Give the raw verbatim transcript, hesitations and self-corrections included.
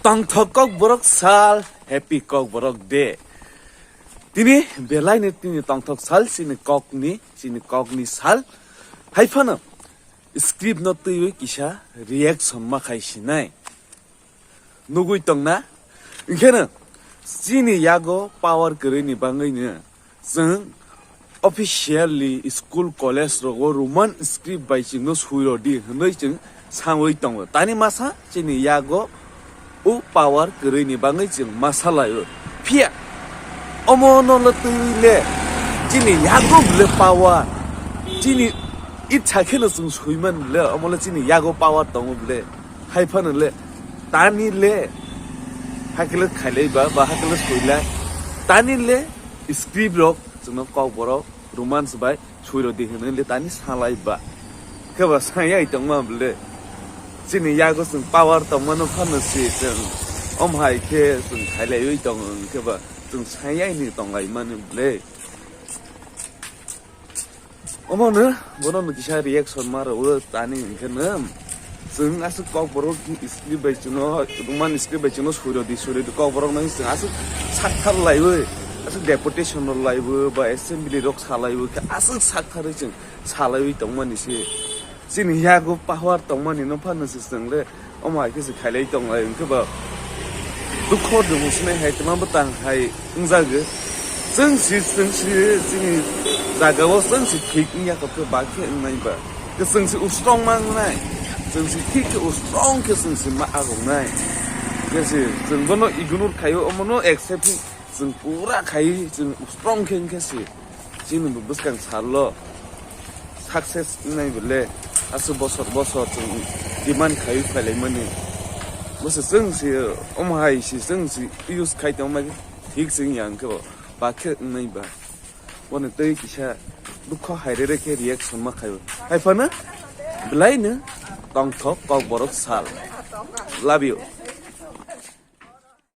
Tongthok Kokborok sal, happy Kokborok day. Tini belaino tini tongthok sal, chini kokni, chini kokni sal. Hai phano script no twiwi kisa reaction ma khai sinai. Nugwi tongna? Enkheno chini yago power kwrwini bagwino chwng officially school, college rogo Roman script bai chwngno swi rw di hwnwi chwng sawi tongo. Tani masa chini yago o power kwrwini bagwi chwng ma salaio. Phiya omo no le twi le chini yago bwle power, chini itsa kheno chwng swiman bwle, omo le chini yago power tongo bwle. Hai phano le tani le hakhe le khailai ba, ba hakhe le swilai. Tani le script rok chwngno Kokborok Romans bai swi rw di hwnwi le tani salai ba. Khe ba sai yai tongma bwle. Chini yago chwng power tongmano phano si chwng. Om hai khe chwng khailaiwi tongo, hwnkhe ba chwng sai yai ni tonglaimani bwle. Omo no, bono no kisa reaction ma rw tani hwnkhe no. Chwng aswk Kokborok script bai chwngno, Roman script bai chwngno swi rw di, swi rw di, Kokborok no chwng aswk sakthar laiwi, aswk deputation rw laiwi, ba assembly rok salaiwi khe aswk saktharwi chwng salaiwi tongmani se. Chini yago power tongmani no phano se chwng le omo hai khe se khailai tonglai, hwnkhe ba dukho dumo sinai hai twma bwtang hai wngjago. Chwng si, chwng si chini jagao chwng si thik wngya kok khe ba khe wngnai ba. Khe chwng si u strong ma wngnai. Chwng si thik khe u strong khe chwng si ma agongnai. Khe si chwng bono ignore khaio, omono accept chwng pura khai chwng u strong khe wngkhe si. Chini bo bwskang sallo success wngnai bole, aswk bosor bosor chwng demand khaiwi phailaimani. Bose chwng si, omo hai si chwng si use khai tongma thik se wngya, hwnkhe bo ba khe wngnai ba. Bono tei kisa dukho hai rere khe reaction ma khaio. Hai phano belaino tongthok Kokborok sal. Love you.